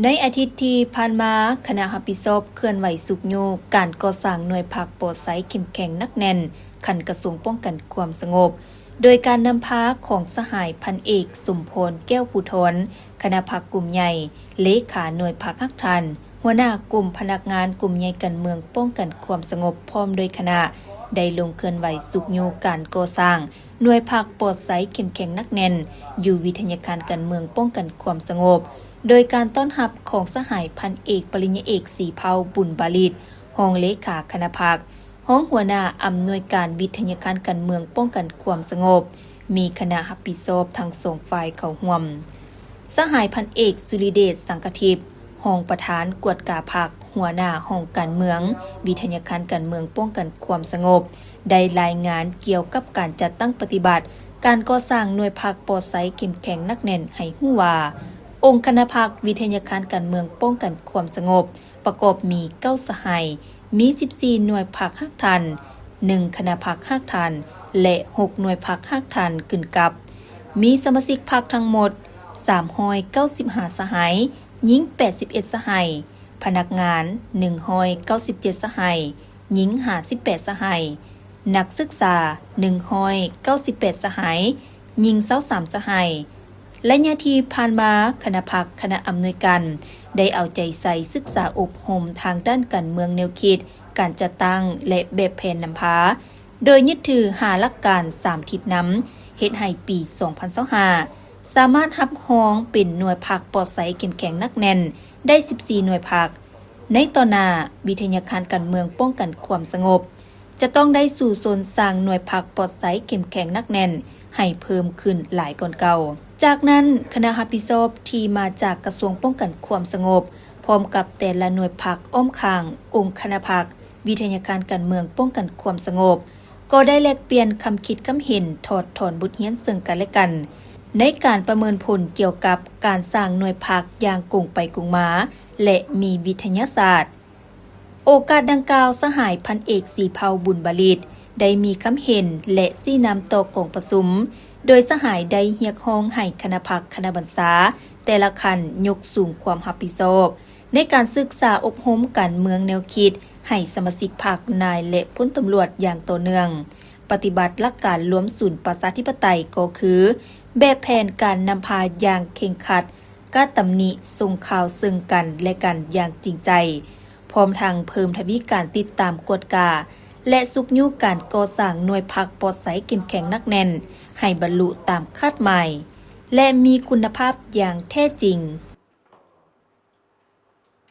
ໃນອາທິດທີ່ຜ່ານມາ, ຄະນະຮັບຜິດຊອບເຄື່ອນໄຫວຊຸກຍູ້ການກໍ່ສ້າງໜ່ວຍພັກປອດໃສເຂັ້ມແຂງໜັກແໜ້ນ ຂັ້ນກະຊວງປ້ອງກັນຄວາມສະຫງົບ, ໂດຍການນຳພາຂອງສະຫາຍພັນເອກ ສົມພອນ ແກ້ວພູທອນ, ຄະນະພັກກຸ່ມໃຫຍ່, ເລຂາໜ່ວຍພັກຮາກຖານ, ຫົວໜ້າກົມພະນັກງານກຸ່ມໃຫຍ່ການເມືອງປ້ອງກັນຄວາມສະຫງົບ ພ້ອມດ້ວຍຄະນະ ໄດ້ລົງເຄື່ອນໄຫວຊຸກຍູ້ການກໍ່ສ້າງໜ່ວຍພັກປອດໃສເຂັ້ມແຂງໜັກແໜ້ນ ຢູ່ວິທະຍາຄານການເມືອງປ້ອງກັນຄວາມສະຫງົບ, ໂດຍການຕ້ອນຮັບຂອງສະຫາຍພັນເອກ ປະລິນຍາເອກ ສີເພົາ ບຸນບາລິດ, ຮອງເລຂາຄະນະພັກ, ຮອງຫົວໜ້າອຳນວຍການວິທະຍາຄານການເມືອງປ້ອງກັນຄວາມສະຫງົບ, ມີຄະນະຮັບຜິດຊອບທັງສອງຝ່າຍເຂົ້າຮ່ວມ. ສະຫາຍພັນເອກ ສຸລິເດດ ສັງກະທິບ, ຮອງປະທານກວດກາພັກ, ຫົວໜ້າຫ້ອງການເມືອງ, ວິທະຍາຄານການເມືອງປ້ອງກັນຄວາມສະຫງົບ, ໄດ້ລາຍງານກ່ຽວກັບການຈັດຕັ້ງປະຕິບັດການກໍ່ສ້າງໜ່ວຍພັກປອດໃສເຂັ້ມແຂງໜັກແໜ້ນໃຫ້ຮູ້ວ່າ, ອົງຄະນະພັກ, ວິທະຍາຄານການເມືອງປ້ອງກັນຄວາມສະຫງົບ ປະກອບມີເກົ້າສະຫາຍ, ມີສິບສີ່ໜ່ວຍພັກຮາກຖານ, ໜຶ່ງຄະນະພັກຮາກຖານ ແລະ ຫົກໜ່ວຍພັກຮາກຖານຂຶ້ນກັບ, ມີສະມາຊິກພັກທັງໝົດສາມຮ້ອຍເກົ້າສິບຫ້າສະຫາຍ, ຍິງແປດສິບເອັດສະຫາຍ, ພະນັກງານໜຶ່ງຮ້ອຍເກົ້າສິບເຈັດສະຫາຍ, ຍິງຫ້າສິບແປດສະຫາຍ, ນັກສຶກສາໜຶ່ງຮ້ອຍເກົ້າສິບແປດສະຫາຍ, ຍິງຊາວສາມສະຫາຍ. ໄລຍະທີ່ຜ່ານມາ, ຄະນະພັກ, ຄະນະອຳນວຍການ ໄດ້ເອົາໃຈໃສ່ສຶກສາອົບຮົມທາງດ້ານການເມືອງແນວຄິດ, ການຈັດຕັ້ງ ແລະ ແບບແຜນນຳພາ, ໂດຍຍຶດຖືຫ້າຫຼັກການສາມທິດນຳ, ເຮັດໃຫ້ປີສອງພັນຊາວຫ້າ ສາມາດຮັບຮອງເປັນໜ່ວຍພັກປອດໃສເຂັ້ມແຂງໜັກແໜ້ນໄດ້ສິບສີ່ໜ່ວຍພັກ. ໃນຕໍ່ໜ້າ, ວິທະຍາຄານການເມືອງປ້ອງກັນຄວາມສະຫງົບ ຈະຕ້ອງໄດ້ສູ້ຊົນສ້າງໜ່ວຍພັກປອດໃສເຂັ້ມແຂງໜັກແໜ້ນໃຫ້ເພີ່ມຂຶ້ນຫຼາຍກ່ອນເກົ່າ. ຈາກນັ້ນ, ຄະນະຮັບຜິດຊອບທີ່ມາຈາກກະຊວງປ້ອງກັນຄວາມສະຫງົບ ພ້ອມກັບແຕ່ລະໜ່ວຍພັກອ້ອມຂ້າງອົງຄະນະພັກ, ວິທະຍາຄານການເມືອງປ້ອງກັນຄວາມສະຫງົບ ກໍໄດ້ແລກປ່ຽນຄຳຄິດຄຳເຫັນ, ຖອດຖອນບົດຮຽນເຊິ່ງກັນແລະກັນ ໃນການປະເມີນຜົນກ່ຽວກັບການສ້າງໜ່ວຍພັກຢ່າງກົງໄປກົງມາ ແລະ ມີວິທະຍາສາດ. ໂອກາດດັ່ງກ່າວ, ສະຫາຍພັນເອກ ສີເພົາ ບຸນບາລິດ ໄດ້ມີຄຳເຫັນ ແລະ ຊີ້ນຳຕໍ່ກອງປະຊຸມ, ໂດຍສະຫາຍໄດ້ຮຽກຮ້ອງໃຫ້ຄະນະພັກ, ຄະນະບັນຊາ ແຕ່ລະຂັ້ນຍົກສູງຄວາມຮັບຜິດຊອບ ໃນການສຶກສາອົບຮົມການເມືອງແນວຄິດໃຫ້ສະມາຊິກພັກ, ນາຍ ແລະ ພົນຕຳຫຼວດຢ່າງຕໍ່ເນື່ອງ, ປະຕິບັດຫຼັກການລວມສູນປະຊາທິປະໄຕ ກໍຄື ແບບແຜນການນຳພາຢ່າງເຄັ່ງຄັດ, ການຕຳໜິ, ສົ່ງຂ່າວເຊິ່ງກັນແລະກັນຢ່າງຈິງໃຈ, ພ້ອມທັງເພີ່ມທະວີການຕິດຕາມກວດກາ ແລະ ຊຸກຍູ້ການກໍ່ສ້າງໜ່ວຍພັກປອດໃສເຂັ້ມແຂງໜັກແໜ້ນ ໃຫ້ບັນລຸຕາມຄາດໝາຍ ແລະ ມີຄຸນນະພາບຢ່າງແທ້ຈິງ.